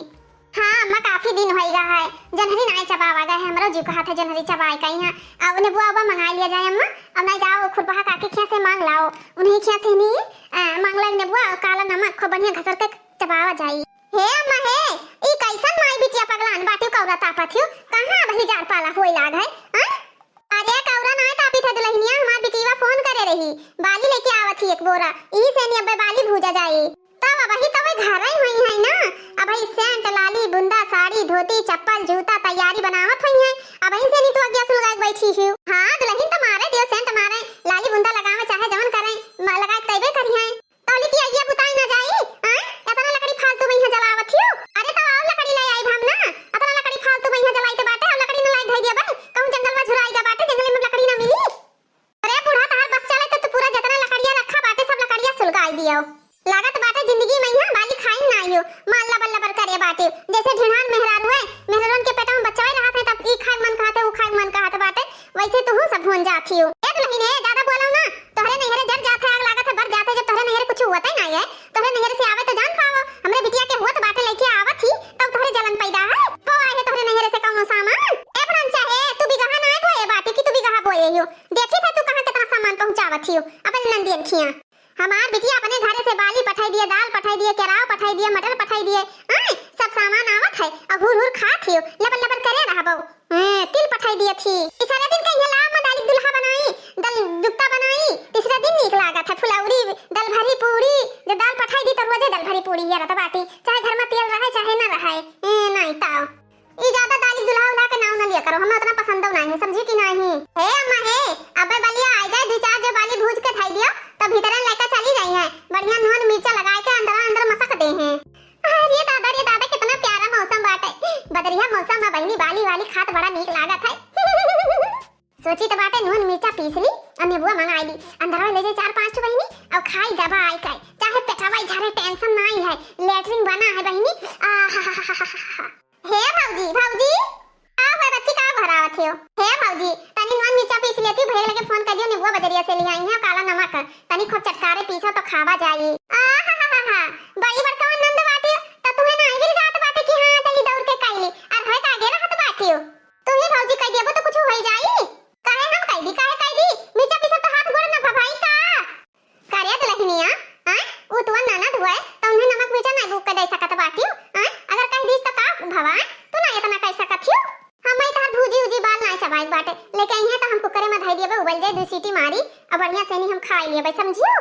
हाँ अम्मा, काफी दिन होइगा है, जनहरी नाई चबावा गए है, हमरो जीव कहा था जनहरी चबाए का यहाँ। अब नेबुआ उबा मंगाई लिया जाए अम्मा, अब नाई जाओ खुरपहा काकी खिया से मांग लाओ, उन्हीं खिया से नहीं, आ, मांग लाई नेबुआ और काला नमक खूब बढ़िया घसर के चबावा जाई। हे अम्मा हे, ई कैसन माई बिटिया पगलान बाटियो कौरा तापत हियो, कहाँ अबही जाड़ पाला होए लाग है, हैं? अरे कौरा नाय तापी था दुल्हनिया, हमार बिटिया फोन करे रही, बाली लेके आवत ही एक बोरा, यही से नहीं अबे बाली भूजा जाई। तब अबही तो वे घर ही हुई है ना, अबही सेंट, लाली, बुंदा, साड़ी, धोती, चप्पल, जूता तैयारी बनावत हुई है, अबही से नहीं तू अगिया सुलगाए के बैठी हूँ। हाँ दुल्हन तो मारे दियो सेंट मारे, लाली बुंदा लगावे चाहे जवन करे, म-, लगाए तैबे करी है। तौली की आगिया बुताई ना जाई, आय? एतना लकड़ी फालतू में यहाँ जलावत हियो। अरे तब और लकड़ी ले आई हम ना, एतना लकड़ी फालतू में यहाँ जलाई तो बाटे, और लकड़ी न लाई धई दिया बन, कहूँ जंगल में झुराई जा बाटे, जंगल में लकड़ी ना मिली। अरे बूढ़ा, तहार बस चले तो तू पूरा जितना लकड़िया रखा बाटे, सब लकड़िया सुलगाई दियो। लागत बाटे जिंदगी में यहाँ बाली खाई ना आई। जैसे ढिंढान मेहरारू है, मेहरारून के पेट में बच्चा ही रहत है, तब ई खाए मन कहत है, ऊ खाए मन कहत बाटे, वैसे तू सब भून जात हियो। ए दुल्हन, ए, ज्यादा बोलो ना, तोहरे नैहरे जर जात है, आग लागत है, बर जात है, जब तोहरे नैहरे कुछ हुआ ही नहीं है, तोहरे नैहरे से आवे तो जान पावो, हमरे बिटिया के हुआ तो बाटे लेके आवत ही, तब तोहरे जलन पैदा है, हो आए है तोहरे नैहरे से कौनो सामान। ए फलान चाहे, तू बिगहा ना बोए बाटे कि तू बिगहा बोए हियो, देखी था तू कहाँ कितना सामान पहुँचावत हियो अपन नंदियन खिया। हमार बिटिया अपने घरे से बाली पठाई दिए, दाल पठाई दिए, केराव पठाई दिए, मटर पठाई दिए, आय, सब सामान आवत है और हुर हुर खात हियो, लबर लबर करे रहबो। हैं, तिल पठाई दिए थी। तीसरे दिन कहिए ला अम्मा दाली दुल्हा बनाई, दल दुप्ता बनाई। तीसरे दिन नीक लागत है, फुलौरी, दल भरी पूरी, जब दाल पठाई दी तो रोजे दल भरी पूरी ये रहत बाटी, चाहे घर में तेल रहे चाहे ना रहे। ए, नहीं ताओ। ई ज्यादा दाली दुल्हा उल्हा के नाव न लिया करो, हमें उतना पसंद नहीं है, समझी कि नहीं? हे अम्मा हे, अबे बलिया आ जाए, दो चार जो बाली भूज के खाई दियो, तो भीतरे लेकर चली जाई है। बढ़िया नून मिर्चा लगाए के अंदर अंदर मसक दे हैं। अरे दादा रे दादा, कितना प्यारा मौसम बाटे, बदरिया मौसम में बहिनी बाली वाली खात बड़ा नीक लागत है। सोची तो बाटे नून मिर्चा पीस ली और नींबुआ मंगाई ली, अंदर में ले जाए चार पांच ठो बहिनी और खाई दबाई के, चाहे पेटवा झरे, टेंशन नहीं है, लेटरिन बना है बहिनी। आ हा हा हा हा हा। हे भौजी, भौजी, का हुआ बच्ची, का भरावत हो? हे भौजी, तनी नून मिर्चा पीस लेती, भैया लगे फोन कर दियो, निबुआ बजरिया से ले आई है, काला नमक, तनी खूब चटकारे पीसो तो खावा जाई। आ हा हा हा हा, बड़ी बड़का नंद बाटे, त तुम्हें नाही मिल जात बाटे कि हाँ, चली दौड़ के कैली, और है का आगे रहत बाटे। तुम्हें भौजी कह देबो तो कुछ हो जाई, काहे हम कह दी, काहे कह दी, मिर्चा पीसो तो हाथ गोड़ न भभाई का? करे दुलहिनिया, आय, उ तुअर ननद हुए, त उन्हें नमक मिर्चा नाई बूक के दे सकत बाटियो, आय, अगर कह दीस त का भवा, तू ना इतना कह सकत हियो। हम ही तहर भूजी उजी बाल नाई चबाई बाटे, लेके आई है त हम कुकरे में धई दिए, उबल जाए, दो सीटी मारी, अब बढ़िया से नहीं हम खाई लिए, समझियो?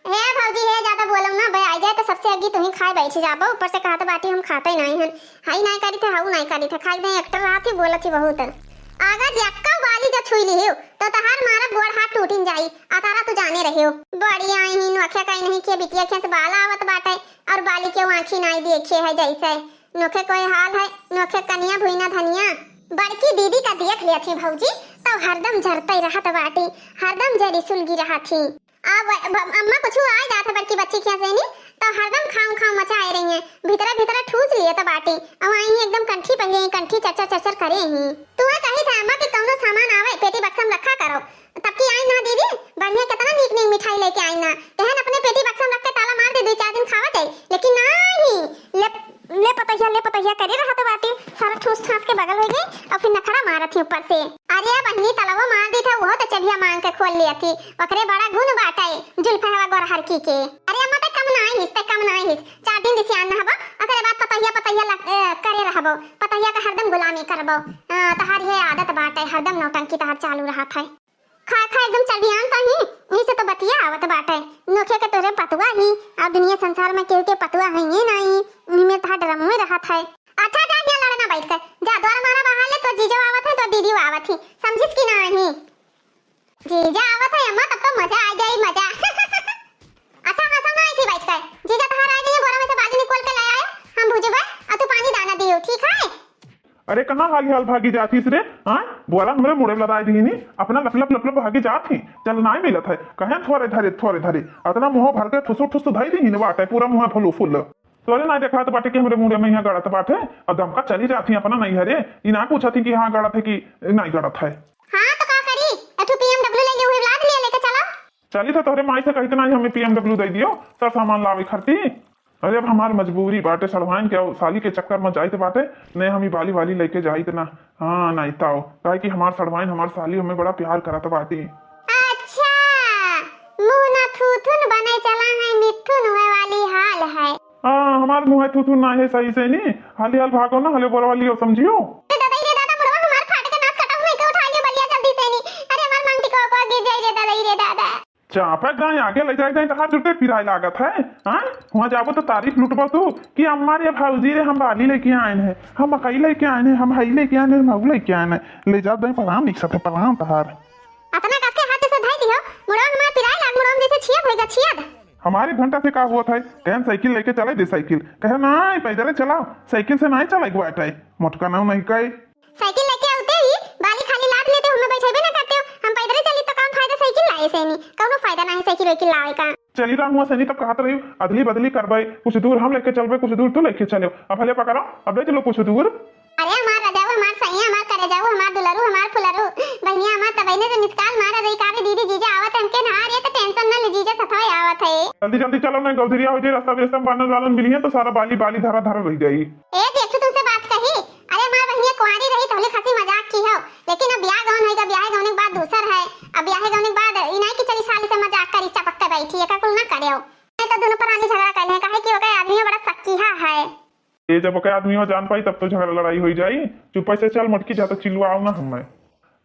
हे भौजी, हे ज्यादा बोलो ना, बे आई जाए त सबसे अग्गी तुही खाए बैठ जाबो, ऊपर से कहत बाटी हम खाते नाई हन, हाई नाई करी थे, हाउ नाई करी थे, खाई दे एक्टर रहा थी, बोलत थी बहुत। अगर यक्का बाली जब छुई ली हो, तो तहार मारा गोड़ हाथ टूटिन जाई, आ तारा तू जाने रहे हो। बड़ी आई ही नोखे कहीं नहीं के बिटिया खेस बाल आवत बाटे, और बाली के आँखी नाई देखे है जैसे। नोखे कोई हाल है, नोखे कनिया भुइना धनिया। बड़की दीदी का देख लिया थी भौजी, तो हरदम झरते रहत बाटी, हरदम जरी सुलगी रहा थी। अब ब-, अम्मा कुछ आ जात है बड़की बच्ची के सेनी, तो हरदम खाऊं खाऊं मचाए रही है, भीतरे भीतरे ठूस लिए तो बाटी। अब आई ही एकदम कंठी पर गई, कंठी चरचर चरचर करे ही। तू है कही था अम्मा कि कौनो सामान आवे, पेटी बक्सम रखा करो। तब की आई ना दीदी, बढ़िया कितना नीक नीक मिठाई लेके आई ना। कहन अपने पेटी बक्सम रख के ताला मार दे, दो चार दिन खावा जाए, लेकिन नहीं, ले, ले पतहिया, ले पतहिया करे रहत बाटी, सारा ठूस ठास के बगल हो गई और फिर नखड़ा मारत ही ऊपर से। अरे बहिनी, तलवो मार दी था, वो तो चबिया मांग के खोल लिया थी, ओकरे बड़ा गुण बाटे जुल्फहवा गोरहरकी के। अरे अम्मा, ते कम ना आइस, ते कम ना आइस, चार दिन रिसियान ना हबा, ओकरे बाद पतहिया पतहिया लग-, ए, करे रहबो, पतहिया का हरदम गुलामी करबो। हाँ, तहार ये आदत बाटे, हरदम नौटंकी तहार चालू रहत है। खा खा एकदम चबियान तो ही, यही से तो बतिया आवत बाटे। नोखे के तोरे पतुआ ही, अब दुनिया संसार में केहू के पतुआ है ये नहीं, इनमें तहार ड्रम में रहत है। अच्छा जा, यहाँ लड़ना बैठ कर, जा द्वारा मारा बहार ले, तो जीजो आवत है, तो दीदी आवत ही, समझिस कि नहीं? जीजा आवत है अम्मा, तब तो मजा आ जाई, मजा। अच्छा, हंसो ना ऐसी बैठ कर। जीजा तहार आ गई है, बोरा में से बाली निकाल के ले आए, हम भुजबे, और तू पानी दाना दियो, ठीक है? अरे, कहाँ हाली हाल भागी जात हिस रे? हाँ, बोरा हमरे मुड़े लदाई दीनी, अपना लप लप लप लप भागी जात ही, चल नाई मिलत है, कहे थोरे धरे, थोरे धरे, अतना मुँह भर के ठुसु ठुसु धई दीनी बाटे, पूरा मुँह फुलू फुल। तोरे ना देखात बाटे कि हमरे मुड़े में यहाँ गड़त बाटे, और दमका चली जात ही अपना नैहरे, ई ना पूछत ही कि हाँ गड़त है कि नहीं गड़त है। हाँ तो का करी, एक ठो B M W ले ली, उहे लाद लिया, लेके चला। चली तो तोहरे माई से कही तो नहीं हमें B M W दे दियो, सब सामान लावे खरती। अरे अब हमार मजबूरी बाटे सड़वाइन के, और साली के चक्कर में जाइत बाटे, नहीं हम ई बाली वाली लेके जाइत ना। हाँ नहीं ताओ, काहे कि हमार सड़वाइन हमार साली हमें बड़ा प्यार करत बाटी। अच्छा, मुँह ना थूथुन बने चला है, मिथुन हुए वाली हाल है। हाँ, हमार मुँह है थूथुन ना है सही से नहीं, हाली हाल भागो ना, हले बोलवा लियो, समझियो। ए दादा, ए दादा, मुड़वा हमार फाट के नाक कटा, नहीं के उठा लियो बलिया जल्दी से नहीं। अरे हमार मांग टिकवा पर गिर जाई रे दादा, ए रे दादा। चापक गाय आगे ले जाए जाए तहार जुटे पिराए लागत है। हाँ, वहाँ जाबो तो तारीफ लुटबो तू कि अम्मा रे भौजी रे हम बाली लेके आए हैं, हम मकई लेके आए हैं, हम हई लेके आए हैं, हम हऊ लेके आए हैं। ले जा दे पलाम निकसत है, पलाम तहार। अतना कस के हाथ से धई दियो, मुड़वा हमार पिराए लाग, मुड़वा में जैसे छियद होइगा, छियद। हमारे घंटा से का हुआ था, कहन साइकिल लेके चले दे साइकिल, कहे नहीं पैदल चलाओ, साइकिल से नहीं चले बाटे, मोटका नाव नहीं कहे। साइकिल लेके आते ही बाली खाली लाद लेते, हमें बैठेबे ना करते हो, हम पैदल चली तो काम फायदा साइकिल लाई। ऐसे नहीं, कौनो फायदा नहीं साइकिल वाइकिल लावे का। चली रहा हुआ सनी, तब कहत रही, अदली बदली करबे, कुछ दूर हम लेके चलबे, कुछ दूर तू लेके चलो। अब भले पकड़ो, अब ले चलो कुछ दूर। अरे हमार रजाऊ, हमार सैया, हमार करेजाऊ, हमार दुलरू, हमार फुलरू, बहनिया हमार तबैने से मिस कॉल मार रही, का रे दीदी, जीजा आवत है हमके नहार, ये तो टेंशन ना ले, जीजा सथवे आवत है। जल्दी जल्दी चलो, नहीं गौधरिया हो जाए, रास्ता बिरस्ता में बानर लालन मिली है तो सारा बाली बाली धरा धरा रह जाई। ए जी, एक ठो तुमसे बात कही। अरे हमार बहनिया कुंवारी रही तो हले खासी मजाक की हो, लेकिन अब ब्याह गौन होइगा, ब्याह गौने के बाद दूसर है। अब ब्याह गौने के बाद ई नहीं कि चली साली से मजाक करी, चपक के बैठी, एका कुल ना करे हो। नहीं तो दोनों परानी झगड़ा कर ले, काहे कि ओके आदमी बड़ा सक्कीहा है। ये जब ओके आदमी हो जान पाई तब तो झगड़ा लड़ाई हो जाई। चुप से चल मोटकी, जा तो चिल्लाओ ना हमें।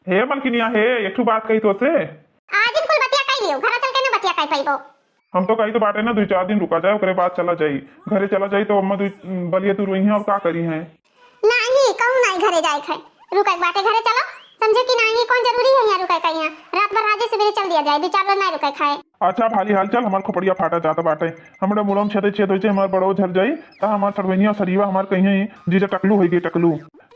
हे मलकिनिया, हे एक ठो बात कही तो से। आज इन कुल बतिया कह लियो, घर चल के ना बतिया कह पाइबो। हम तो कही तो बाटे ना, दुई चार दिन रुका जाए, ओकरे बाद चला जाई। घरे चला जाई तो अम्मा दुई बलिया तू रोई हैं और का करी हैं। नहीं, कहूँ नहीं घरे जाए है, रुके के बाटे घरे चलो। समझे कि नहीं, कौन जरूरी है यहाँ रुके का? यहाँ रात भर राजे सवेरे चल दिया जाए, दो चार रोज नहीं रुके खाए। अच्छा भाली हाल चल, हमार खोपड़िया फाटा जाता बाटे, हमरे मुड़म छेदे छेद होइछे, हमार बड़ो झर जाई, त हमार सड़वैनिया सरीवा हमार कहीं जीजा टकलू होई गई टकलू।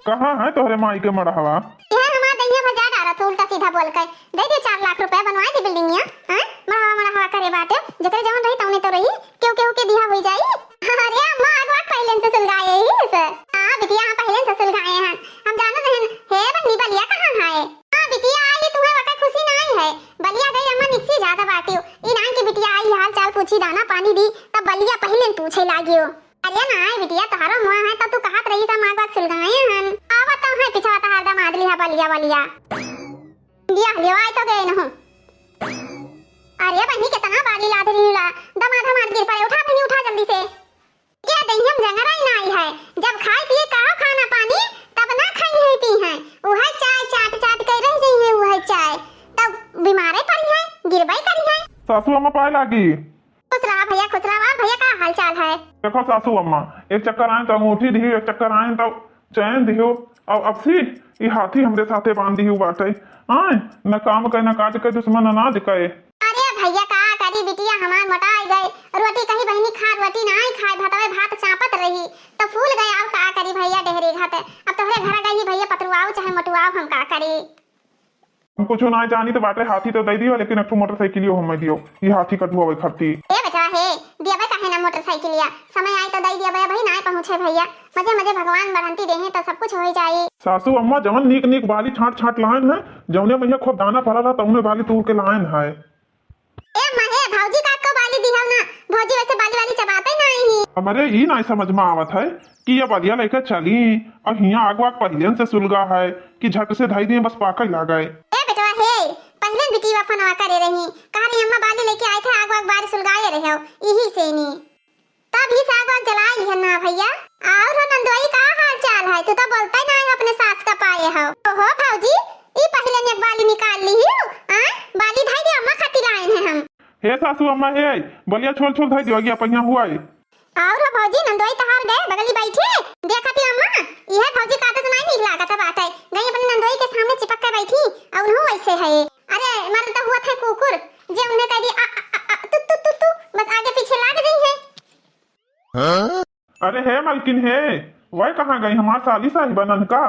कहाँ है तोहरे माई के मड़हवा? यह हमार दहिया भजा डारा तू उल्टा सीधा बोल के। दे दे चार लाख रुपया, बनवा दे बिल्डिंगिया। हैं? मड़हवा मड़हवा करे बाटे, जेकरे जवन रही तौने तो रही, केहू केहू के दिहा होई जाई। अरे अम्मा, आग वाग पहले से सुलगाए ही से। हाँ बिटिया, हाँ पहले से सुलगाए हैं। हम जानत रहन, हे बहनी बलिया कहाँ है? हाँ बिटिया, आई तुम्हें वका खुशी ना आई है। बलिया गई अम्मा निकसी ज्यादा बाटियो। ई नान की बिटिया आई हाल चाल पूछी, दाना पानी दी, तब बलिया पहले पूछे लागियो। अरे ना बिटिया, तोहरो मुँह है तो तू कहत रही सा माँ बात सुलगाए हन। आवत तो है पिछवा तहार दामाद लिहा बलिया बलिया। बिटिया हलियो आए तो गए न हो। अरे बहनी कितना बारी लाद रही ला, दामाद हमार गिर पड़े, उठा बहनी उठा जल्दी से। क्या दहियम जंगरा ही ना आई है, जब खाए पिए का खाना पानी तब ना खाई है पी है, वह चाय चाट चाट के रह गई है, वह चाय तब बीमारे पड़ी है, गिरबई करी है। सासू अम्मा पाए लागी। खुश रहा भैया, खुश रहा। और भैया का हाल चाल है? देखो सासू अम्मा, एक चक्कर आए तो अंगूठी दिहियो, एक चक्कर आए तो चैन दिहियो, और अब सी ई हाथी हमरे साथे बांध दिहियो बाटे। आए, न काम के, न काज के, दुश्मन अनाज के। अरे भैया का करी, बिटिया हमार मोटाई गए, रोटी कही बहनी खा, रोटी ना ही खाए, भतवे भात चापत रही तो फूल गए। और का करी भैया डेहरी घात, अब तोहरे घर गई भैया पतरुआऊ चाहे मोटुआऊ, हम का करी। हम कुछ ना जानी तो बाटे, हाथी तो दे दियो, लेकिन एक ठो मोटरसाइकिलियो हमें दियो, ये हाथी कटवावे खातिर। ए बेटा हे, दियबे काहे ना मोटरसाइकिलिया, समय आए तो दे दियबे, अबही ना पहुँचे भैया। मजे मजे भगवान बढ़ंती देहे तो सब कुछ हो जाए। सासू अम्मा जवन नीक नीक बाली छांट छांट लायन है, जौने में खूब दाना भरा रहा, तौने बाली तूर के लायन है। ए अम्मा हे, भौजी का को बाली दिहल ना, भौजी वैसे बाली वाली चबाते नहीं। हमरे ई ना समझ में आवत है कि ये बलिया लेके चली और हियाँ आग वाग पहले से सुलगा है कि झट से धई दिए, बस पाके लागे। ए बेटवा हे, पहले बिटिया फोनवा करे रही, कह रही अम्मा बाली लेके आए थे, आग वाग बारी सुलगाए रहे हो, यही से नी। तब ही से आग वाग जला लिहन ना भैया। और हो नंदोई का हाल चाल है? तू तो बोलता ही ना है अपने सास का पाए हो। ओहो भौजी, ई पहले ने बाली निकाल ली हो, आ? बाली धई दे अम्मा खातिर लाए हैं हम। हे सासू अम्मा हे, बलिया छोल छोल धई दियो, अगिया पहिया हुआ है। और हो भौजी, नंदोई तहार गए बगली बैठी, देखा थी अम्मा, यह भौजी का आदत नहीं नीक लागत बाटे। गई अपने नंदोई के सामने चिपक के बैठी, और उन्हों वैसे है। अरे, मर्द तो हुआ थे कुकुर, जे उन्हें कह दी, आ, आ, आ, आ, तू, तू, तू, तू, बस आगे पीछे लाग गई है। अरे हे मलकिन हे, वह कहाँ गई हमार साली साहिबा ननका?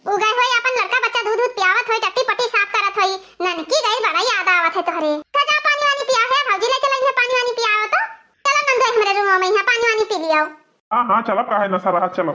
उ गए होई अपन लड़का बच्चा दूध दूध पियावत होई, टट्टी पट्टी साफ करत होई। ननकी गई बड़ा याद आवत है तोहरे। तो जा पानी वानी पिया है, भौजी ले चलेंगे पानी वानी पियावत। चलो नंदोई हमरे रूम में यहाँ पानी वानी पी लियो। हाँ, हाँ, चलो, काहे न सरहत, चलो।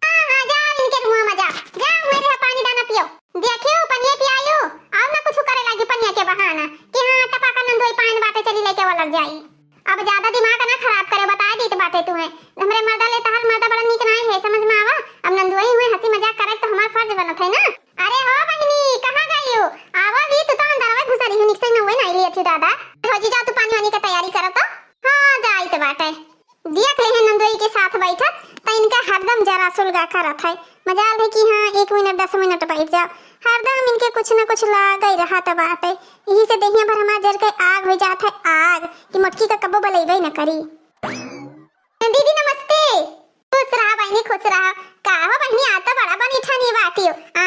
हाँ, हाँ, जा इनके रूम में जा, जा मेरे यहाँ पानी दाना पियो। देखियो, पनिया पियायो, और ना कुछ करे लागी पनिया के बहाना कि हाँ, टपाका नंदोई पानी बाटे चली लेके वो लग जाई। अब ज्यादा दिमाग ना खराब करे, बताए दीत बाटे तुम्हें। हमरे मर्दा ले तहार मर्दा बड़ा नीक नाई है, समझ में आवा? अब नंदोई हुए हंसी मजाक करे तो हमार फर्ज बनत है ना। अरे हो बहिनी, कहाँ गई हो? आवा भी, तू तो अंदर में घुसा रही हो, निकसे में हुए नहीं लिया थी दादा। भौजी जा, तू पानी वानी का तैयारी करो तो। हाँ, जाइत बाटे। दिया कहे नंदोई के साथ बैठत, त इनका हरदम जरा सुलगा करत है। मजाल है कि हाँ, एक मिनट, दस मिनट बैठ जाओ। हरदम इनके कुछ न कुछ लागे रहत बाटे। यही से देहिया भर हमार जर के आग हो जात है, आग, कि मोटकी का कब्बो बलेबे न करी। दीदी नमस्ते। खुश रहा बहिनी, खुश रहा। का हो बहिनी, आज तो बड़ा बनी ठनी बाटी हो। आ?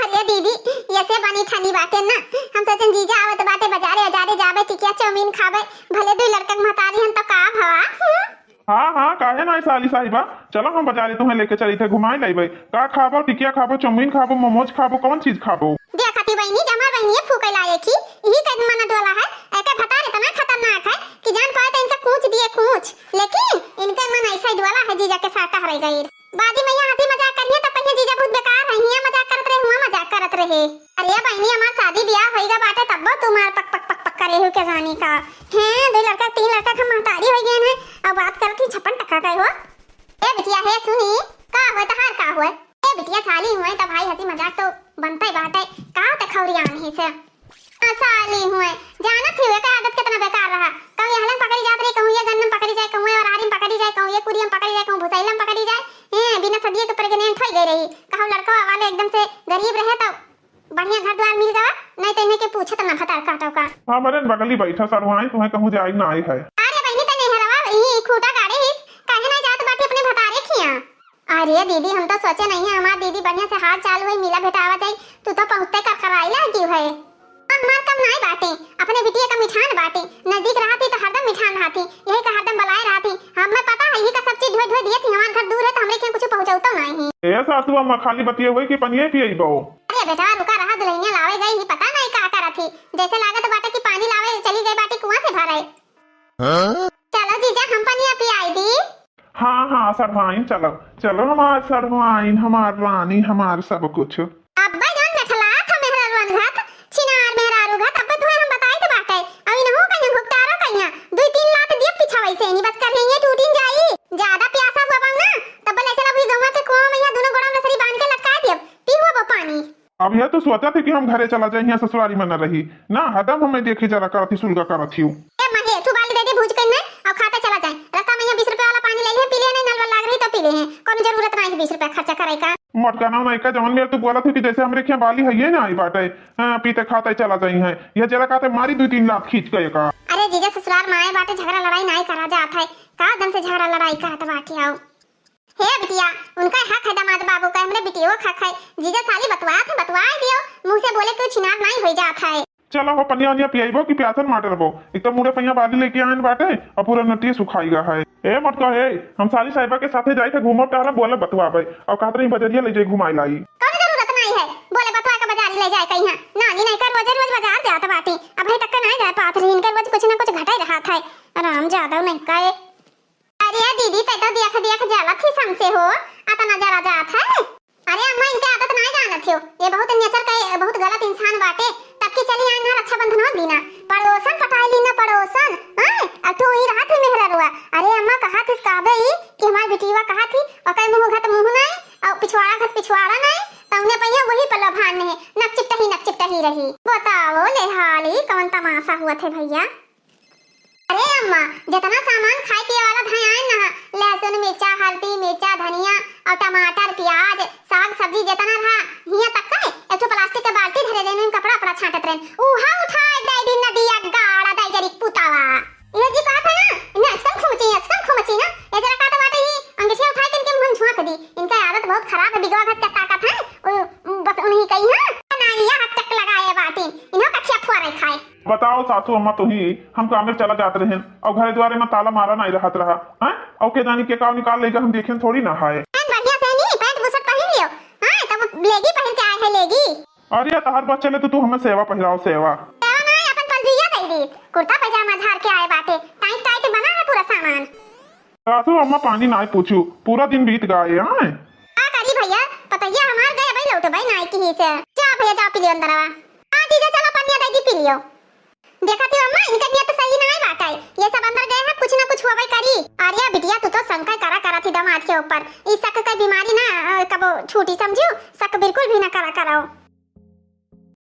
अरे दीदी, ये से बनी ठनी बाटे ना। हम सोचन जीजा आवत बाटे, बाजारे अजारे जाबे, टिकिया चाउमीन खाबे, भले दुई लड़का के महतारी हन तो का भवा? हाँ, हाँ, काहे ना साली साहिबा? चलो हम बाजारे तुम्हें लेके चली थे, घुमाई लाइबे। का खाबो? टिकिया खाबो, चाउमीन खाबो, मोमोज खाबो, कौन चीज खाबो? देखा थी बहिनी, जमर ये फूके लायक ही, यही का मन डोला है। एकर भतार इतना खतरनाक है कि जान पाए तो इनका कूच दिए कूच, लेकिन इनके मन ऐसा ही डोला है, जीजा के साथ टहरे गई। बाजी मैया हंसी मजाक करिए तो कहिए जीजा बहुत बेकार है, हियां मजाक करत रहे, हुआं मजाक करत रहे। अरे बहनी, हमार शादी ब्याह होइगा बाटे तब्बो तू मार पक पक पक पक करे हो के जानी का। हैं, दो लड़का तीन लड़का का महतारी हो गए हैं, अब बात करत ही छप्पन टक्का का हो। ए बिटिया, हे सुनी, का होए तहार का होए? ए बिटिया, साली हुए त भाई हंसी मजाक तो बनते बाटे, का ते खौरी आन ही से। आ, साली हुए, जानत ही हुए का आदत कितना बेकार रहा। कहूँ ये हलन पकड़ी जात रही, कहूँ ये गन्नम पकड़ी जाए, कहूँ ये ओरहरी में पकड़ी जाए, कहूँ ये कुरियम पकड़ी जाए, कहूँ भुसैलम पकड़ी जाए। ए, बिना सदिये के प्रेग्नेंट हो गई रही। कहूँ लड़का वाले एकदम से गरीब रहे तो बढ़िया घर द्वार मिल गवा, नहीं तो इन्हें के पूछत ना भतार काटो का। हमरे बगली बैठा सड़वाई, तुम्हें कहूँ जाए ना आई है। अरे बहनी, तने हरवा यही खूटा गाड़ी ही, काहे ना जात बाटे अपने भतारे खिया? अरे दीदी, हम तो सोचे नहीं है, हमार दीदी बढ़िया से हाल चाल हुई, मिला भेटावा जाई, तू तो पहुँचते कर कराई लागी है। हमार कम नाई बाटे, अपने बिटिया का मिठान बाटे, नजदीक रहती तो हरदम मिठान रहती, यही का हरदम बलाए रहती। हमें पता है, यही का सब चीज ढोए ढोए दिए थी, हमार घर दूर है तो हमरे के कुछ पहुँचाऊ तो नहीं। ए सासू अम्मा, खाली बतिये हुए कि पनिये पियबो? अरे बेटा, रुका रहा, दुल्हनिया लावे गई ही, पता नहीं का करत ही, जैसे लागत बाटे कि पानी लावे चली गई बाटे कुआं से भरे। हाँ? चलो जीजा, हम पनिया पियाई दी। हाँ, हाँ, सढ़वाइन, चलो, चलो हमार सढ़वाइन, हमार रानी, हमार सब कुछ। अब्बे जौन मेठला था मेहररुअन घत, छिनार मेहरारू घत, अब्बे तुहे हम बताई तो बाटे। अब इनहू कहिया भुगतारो कहिया, दुई तीन लात दिया पीछा वैसे नहीं, बस कर लेंगे टूटिन जाई। ज्यादा प्यासा हुआ बाऊ ना, तब ले चला हुई गौवा के कुआं में यहाँ दोनों गोड़ा में रसरी बांध के लटका दिया, पी हुआ वो पानी। अब यह तो सोचत ही कि हम घरे चला जाई, यहाँ ससुरारी में न रही। ना, हरदम हमें देखी जरा करत ही, सुलगा करत ही। ए माँ, हे, तू बाली दे दे भूज के ने, और खाते चला जाए। रास्ता में यहाँ बीस रुपया वाला पानी ले लिए, पी लिए नहीं, नल वल लाग रही तो पी लिए हैं। कौन जरूरत नहीं है बीस रुपया खर्चा करे का। मोटका ना, नहीं का, जवन मेर तू बोलत हो कि जैसे हमरे खिया बाली है, ये ना आई बाटे। हाँ, पीते खाते चला जाई है। यह जरा कहते मारी दो तीन लात खींच के का। अरे जीजा ससुरार में आए बाटे, झगड़ा लड़ाई नहीं करा जात है। का दम से झगड़ा लड़ाई करत बाटे आओ। हे बिटिया, उनका हक है दामाद बाबू का, हमरे बिटियो का हक है। जीजा साली बतवात है, बतवाए दियो, मुंह से बोले के छिनार नाई होई जात है। चलो हो, पनिया वनिया पियाइबो कि प्यासन मार डरबो? एक तो मुड़े पहिया बाली लेके आयन बाटे और पूरा नटिया सुखाई गा है। ए मोटका हे, हम साली साहिबा के साथे जाई थे घूमब टहलब, बोले बतवाबे और कहत रही बजरिया ले जाई घुमाई लाई। कौन जरूरत नाई है बोले बतवा के बजारी ले जाए कहीं? नानी नहीं कर रोजे रोज बाजार जात बाटी, अब है तक नाई जाए पात रही, इनके रोज कुछ ना कुछ घटे रहत है। राम जादव नहीं का। अरे दीदी, तै तो देख देख जलत ही समसे हो, अतना जरा जात है। अरे अम्मा, इनके आदत नाई जानत हो, ये बहुत नेचर का, ये बहुत गलत इंसान बाटे। तब की चली आए ना रक्षाबंधन हो दीना, पड़ोसन पटाई ली ना पड़ोसन। हैं? अब तू ही रहा थी मेहररुआ। अरे अम्मा, कहा थी कहबे ही कि हमार बिटिया कहा थी, ओकर मुंह घत मुंह नाई, और पिछवाड़ा घत पिछवाड़ा नाई, तो उन्हें पहिया वही पल्ला भान नहीं, नक चिपटही, नक चिपटही रही। बताओ ले हाली, कौन तमाशा हुआ थे भैया? अरे अम्मा, जितना सामान खाए पिए वाला धयान ना, लहसुन, मिर्चा, हल्दी, मिर्चा, धनिया और टमाटर, प्याज, साग सब्जी जितना रहा, हियां तक का एक ठो प्लास्टिक के बाल्टी धरे रहन, कपड़ा अपड़ा छांटत रहन, उहा उठाए दे दिन नदिया गाड़ा दे जरी पुतावा। ये जी कहत है ना, इन्हें असकन खुमची, असकन खुमची ना, ये जरा का तो बाटे ही, अंगीठिया उठाए के इनके मुंह में झोंक दी। इनका आदत बहुत खराब है, बिगवा घट के ताकत है, उ, बस उन्हीं कही है, ना ये हक चक लगाए बाटी, इन्हों का खिया फुआ रहे खाए। बताओ सासू अम्मा, तुही हम काम में चला जात रहेन और घरे द्वारे में ताला मारा नहीं रहत रहा, हैं? और के जानी के काव निकाल लेगा, हम देखेन थोड़ी ना है। पैंट बढ़िया से नहीं, पैंट बुशर्ट पहन लियो, हाँ, तब लेगी पहन के आए है लेगी। अरे तहार बस चले तो तू हमें सेवा पहिराओ, सेवा। सेवा नहीं, अपन पलजुइया दे दी, कुर्ता पैजामा झाड़ के आए बाटे, टाइट टाइट बना है पूरा सामान। सासू अम्मा पानी नाई पूछू, पूरा दिन बीत गए, हाँ? का करी भैया, पतैया हमार गए भाई लौटे भाई नाई की ही से। जा भैया जा पी लियो अंदरवा। हाँ जीजा चलो पनिया दे दी पी लियो। देखा थी अम्मा, इनका नियत सही नाई बाटे, ये सब अंदर गए हैं कुछ ना कुछ होबे करी। अरे बिटिया तू तो शंका करा करा थी दामाद के ऊपर, इस शक का बीमारी ना अ, कबो छूटी समझू, शक बिल्कुल भी ना करा करो।